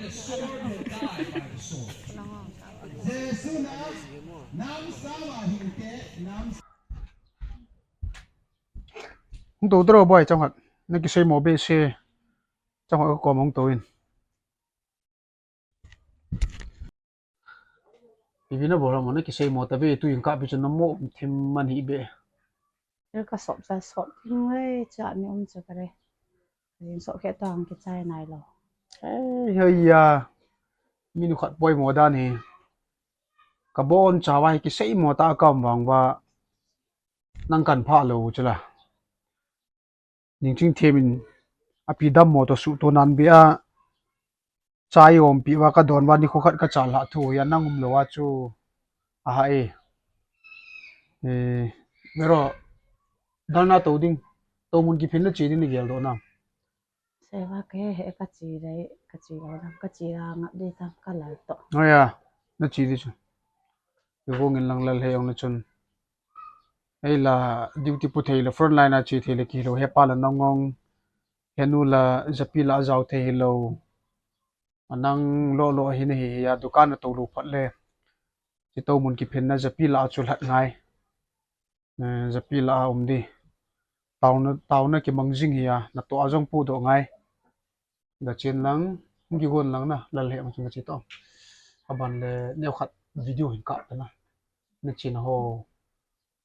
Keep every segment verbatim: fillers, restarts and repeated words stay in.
The sword will die by the sword. Jesu na nam sama hinte nam. Hung to tro boy, chang hat. Na kisei mo be se. Chang hat ko mong to in. Ipi na bol mo, na kisei mo ta be, tu in ka bi chu na mo thim man hi be. Ka sop sa sop thim ngai cha ni um cha ka re. Yin sop khe tang kichai nai lo. Ei, hoi ya. Mi nu khat poi mo dan hi. Ka bon cha wa hi kisei mo ta kam vang va. Nang kan pha lo chu la. Ning ching them in a pi dam mo to su to nan bia. Chai om pi wa ka don wa ni kho khat ka chal ha thu ya nang um lo wa chu. A ha e. E, mero. Dal na to ding. To mun kiphin na chi ding ni gel do na. Sewa ke he ka chi dai, ka chi lo dam, ka chi la ngap di tam ka lal to. Oh ya. Na chi di chu. Yo ngin lang lal he ong na chun. Ei la duty pu thei le, front line a chi thei le ki lo, he pa la nang ong, he nu la japi la jao thei lo. Anang lo lo hi na hi ya, dukan na to lo phat le. Chi to mun kiphin na japi la chu lhat ngai. Eh, japi la a um di. Tau na, tau na ki mang jing hi ya, na to a jong pu do ngai. Da chen lang, hung ki gon lang na, lal he ma chung ka chi to. A ban le, neo khat video hin ka ta na. Na chi na ho.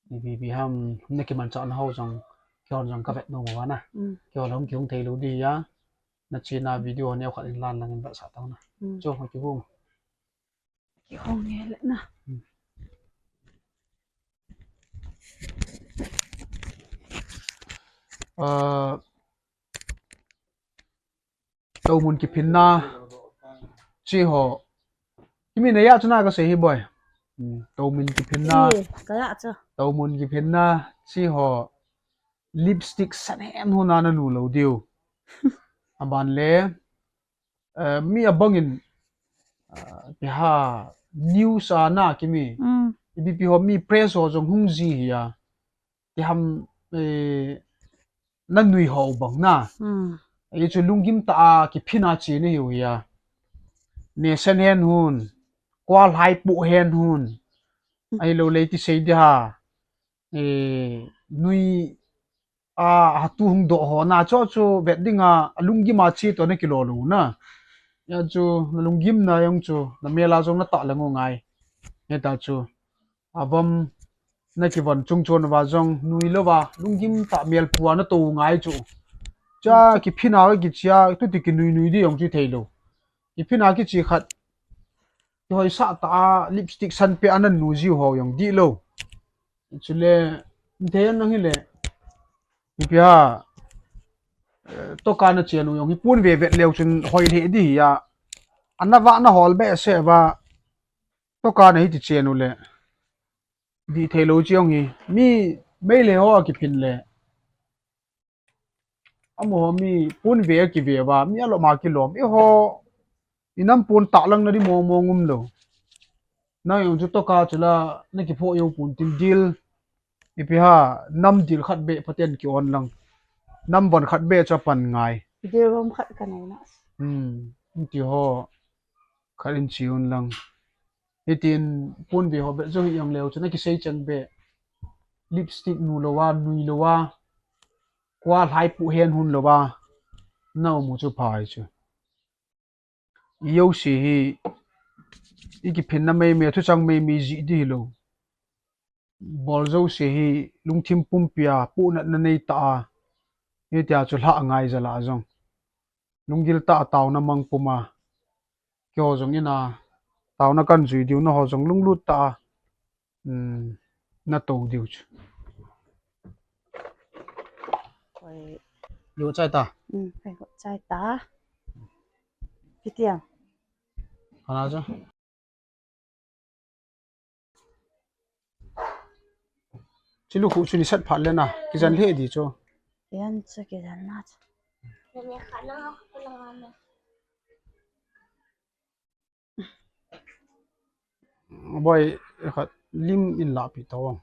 Ni bi bi ham, na ki man cha na ho jong, ki hon jong ka vet no mo na. Mm. Ki hon hung ki hung thei lo di ya. Na chi na video neo khat in lan lang in ba sa ta na. Mm. Cho ho ki hung. Ki hung nge le na. Mm. Ah, To mun kiphin na. Chi ho. Kimi na ya chu na ka sei hi boy. Hmm, to mun kiphin na. Ih, ka ya chu. To mun kiphin na. Chi ho. Lipstick san hen ho na na nu lo diu. A ban le. Eh, mi a bang in. Ah, pi ha. News a na kimi. Mm. I bi pi ho mi press ho jong hung ji hi ya. Ti ham, eh, na nui ho bang na. Mm. Ei chu lunggim ta a kiphin a chi ni hiu hi a. Ne sen hen hun. Kwa lai pu hen hun. Ei lo le ti sei di ha. Eh, nui a, a tu hung do ho na cho chu vet ding a, a lunggim a chi to na ki lo lo na. Ya chu na lunggim na yang chu na mel a jong na ta le ngo ngai. He ta chu. A vom na ki von chung chon va jong nui lo va, lunggim ta mel pu a na to ngai chu. Cha kiphin a ki chia, tu ti ki nui nui di jong chu thei lo. Kiphin a ki chi khat. Ki hoi sa ta a lipstick san pe a na nu ji ho jong di lo. Chu le, thei nang hi le. Ipi ha, eh, to ka na chen u jong hi pun ve vet leu chun hoi le di hi a. Ana va na hol be se va. To ka na hi ti chen u le. Di thei lo chi jong hi. Mi mei le ho a kiphin le. Amo ho mi pun ve a ki ve va. Mi a lo ma ki lom. I ho. I nam pun ta lang na di mo mo ngum lo. Na jong chu to ka chu la na ki pho jong pun tin dil. Ipi ha, nam dil khat be phaten ki on lang. Nam von khat be chu pan ngai. Dil vom khat ka nei na. Hmm, ti ho. Khat in chi un lang. Hitin pun ve ho be jong hi jong leu chu na ki sei chang be. Lipstick nu lo va, nui lo va. Kwa lai pu hen hun lo va. Na mu chu phai chu. I jouse hi, i kiphinna meimei, thuchang meimei ji di hi lo. Bol jouse hi, lungthim pumpi a, puhnatna nei ta a. Hitia chu lha ngai jal a jong. Lunggil ta a tauna mang pum a. Keiho jong in a, tauna kan jui diu na ho jong lunglut ta a. Hmm, na to diu chu. Koi. Lo chai ta. Hmm, koi lo chai ta. Kitia. Hana cha. Chilu khu chu ni sat phat le na. Kijan le di chu. Kijan chu kijan na chu. Boy, khat lim in la pi to.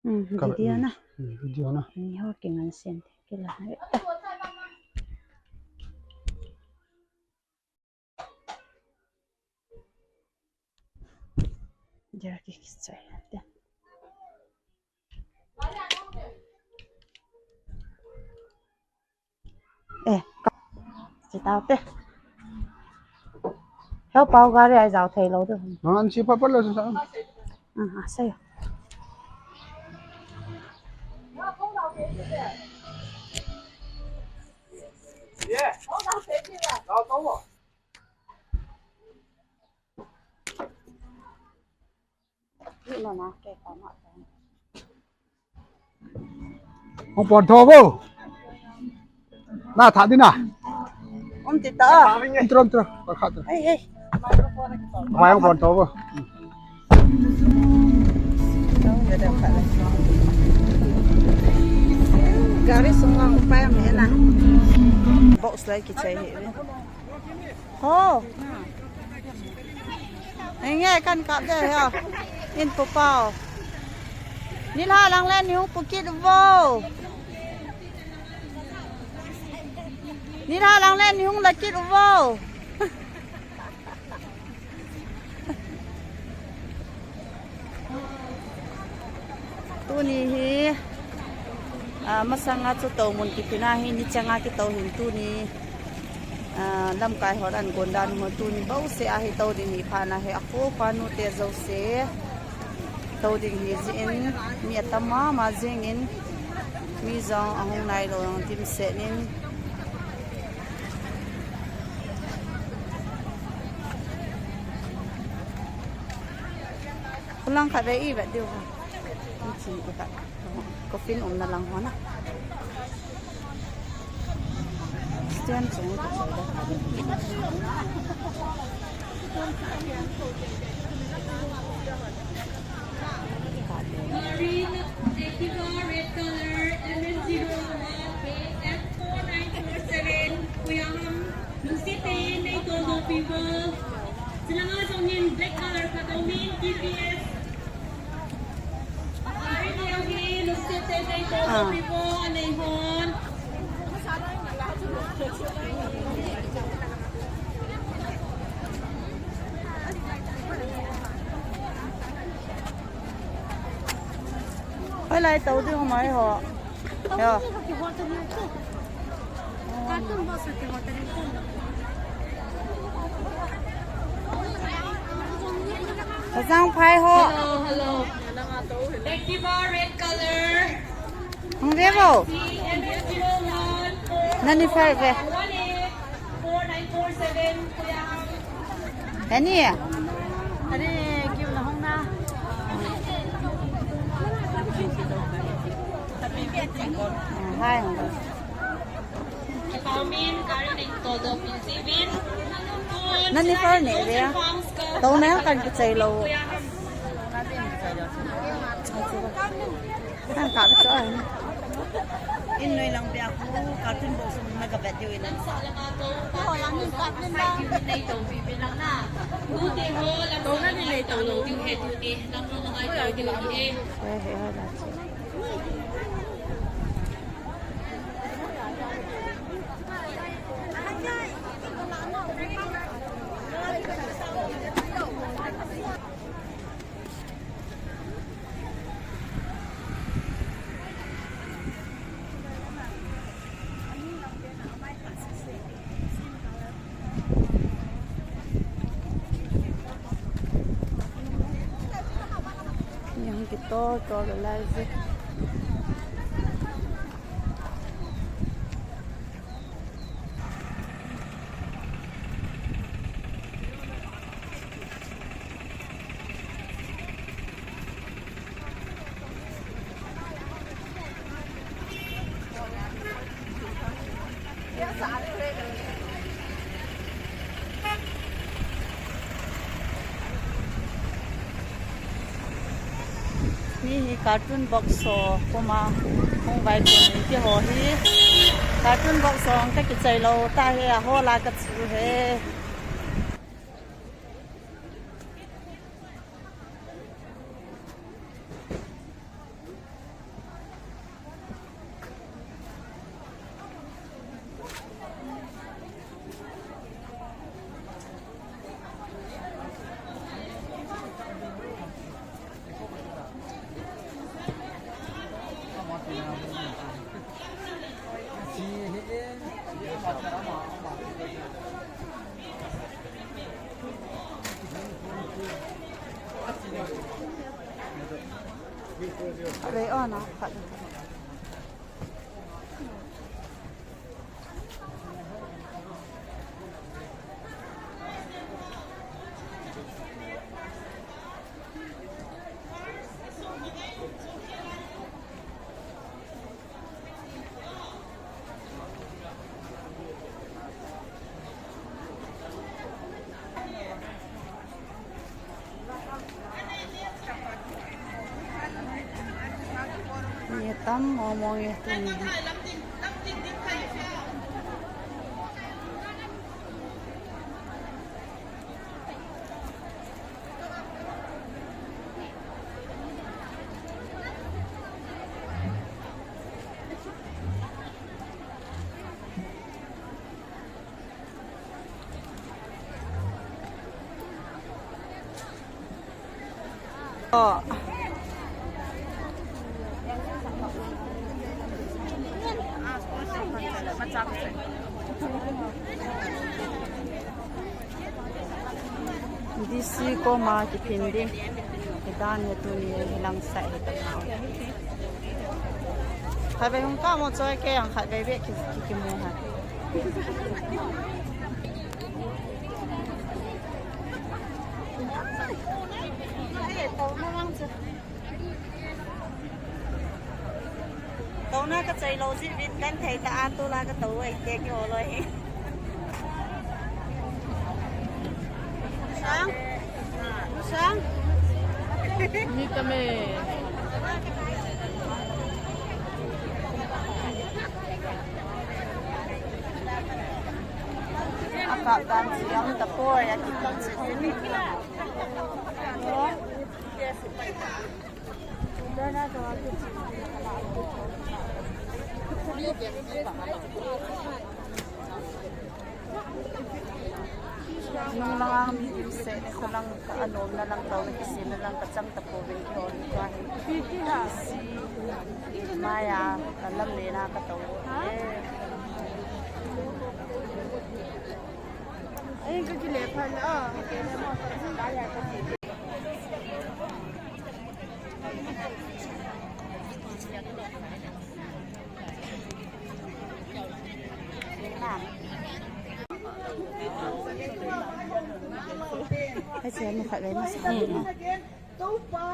Hmm, ka video na. Hmm, video na. Ni ho ki ngan sen. Ki la na. Kira ki kichai te. Eh, ka, si tau te. Heo pau gari ai zau thei lo te. An si pa pa lo sa. Ah, ah, sai. Hung pon tho vo. Na tha di na. Um ti ta. Tro, tro. Pa kha tro. Hey, hey. Mai hung pon tho vo. Gari sung ang pa mai na. Box lai kichai hi. Ho. Nge kan kap de ha. In pu pau. Nilhah lang le nei hung pu kit uvo. Nilhah lang le nei hung la kit uvo. Tuni hi, ah, masanga chu tou mun kipina hi, nichanga kitou hin tuni, ah, lamkai hon an gon dan ho tuni bouseh a hi tou ding hi phat na hi akho pha nu te jouse tou ding hi jin mi atam mama jingin mi jong ahung nailou jong dimset in. Khulang khat ve i vet diu ha. Chi i khat. Coffin umna lang ho na. Stand chung ko chai da. Green, Activa, red color, M N zero one, A F four nine four seven, Kuyaham. Lungset tah in nei toldo piuvo. Chulanga jong hin black color khat aumin, T P S. Gari neo hi lungset tah in nei toldo piuvo, anei hon. Hoilai tou ding mai ho. Yo. Kajang phai ho. Hello, hello. Activa red color. Hung ve vo. C M zero one four. Nani phai ve. Four nine four seven. Ani? Ani, kiu na hung na. Hai hung. Nani phone ne dia. Tou na kan kichai lou. Kan kap cho ai. In noi lang bia khu, carton box sung na ka vet diu in. Tou na ni nei tou lou diu he tu ni, lam tou na ngai tou diu ni e. He, he, he, la. Yang kito to lai je. Mi hi carton box ho koma hung vai kon in, keiho hi carton box ho hung ka kichai lou ta he, a hol a ka chu he. Re ona khat. Ni tam mo mo nge tu ni. D C koma kiphin ding. Hidan hi tuni hi lang sai hi ta nau. Khatvei hung kamo choi kei ang khatvei beh ki, ki, kimu ha. Touna ka chai lou jeh uvin kan thei ta a, tu la ka tou e, te ki ho loi hi. Sang? Sang? Mi ta me. A kap dan siam ta poi, a kip dan siam. Nung lang ang mi se, ko lang ka anom na lang tau, na kisin na lang ka chang ta po, ben ki on ka. Pi ki ha. Si, maya, ka lam le na ka tau. Ha? Eh. Ai, ka ki le pha na, ah. Topa,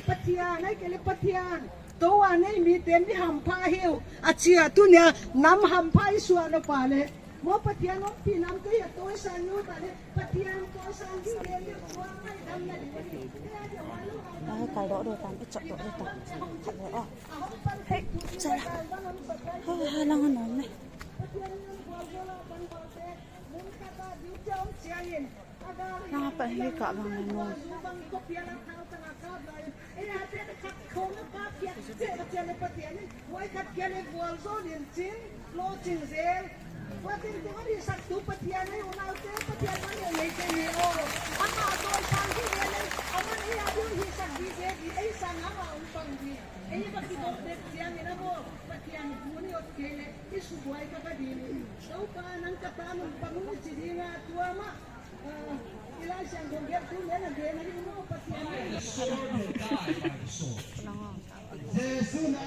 Pathian, ai kele Pathian. Tua nei mi ten mi hampha hiu. Achia tunia nam hampha i suan o pa le. Mo Pathian o pi nam tu ya tu san nu pa le. Pathian tu san di le le tua mai dam na di. Ah, kai do do tan, i chok do do tan. Khat do, oh. Hey, chala. Ha, ha, lang anom ne. Nang pa hi ka bang le mo. Jesu na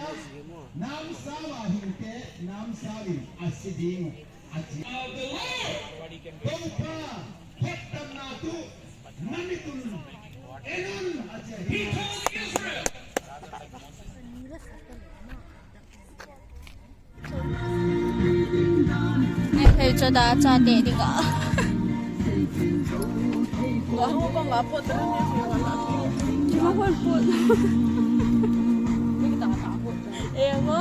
namsau a hingte, namsau in asi ding, ati. Topa, phattamna tu namitun en un, ati. Hei, cho da, cha te di ka. Wa ho ko nga pot. Ki ma hol pot. Ni ta ta pot. E mo.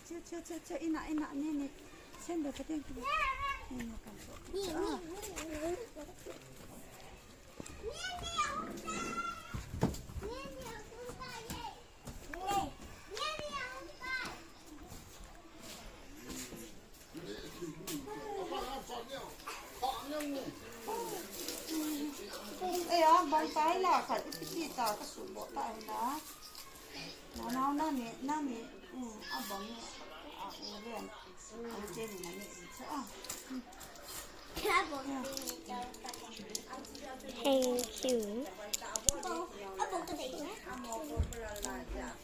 Che, che, che, che, ina, ina, ni, ni. Sen be ka ding. Ni, ni, kan so. Che, ah. Eh, ah, bang tai la, khat ipi ti ta, ka su bo ta hi la. Na, na, na ni, na ni, um, a bang ni, a, u len. A u che ni na ni, so, ah. Thank you.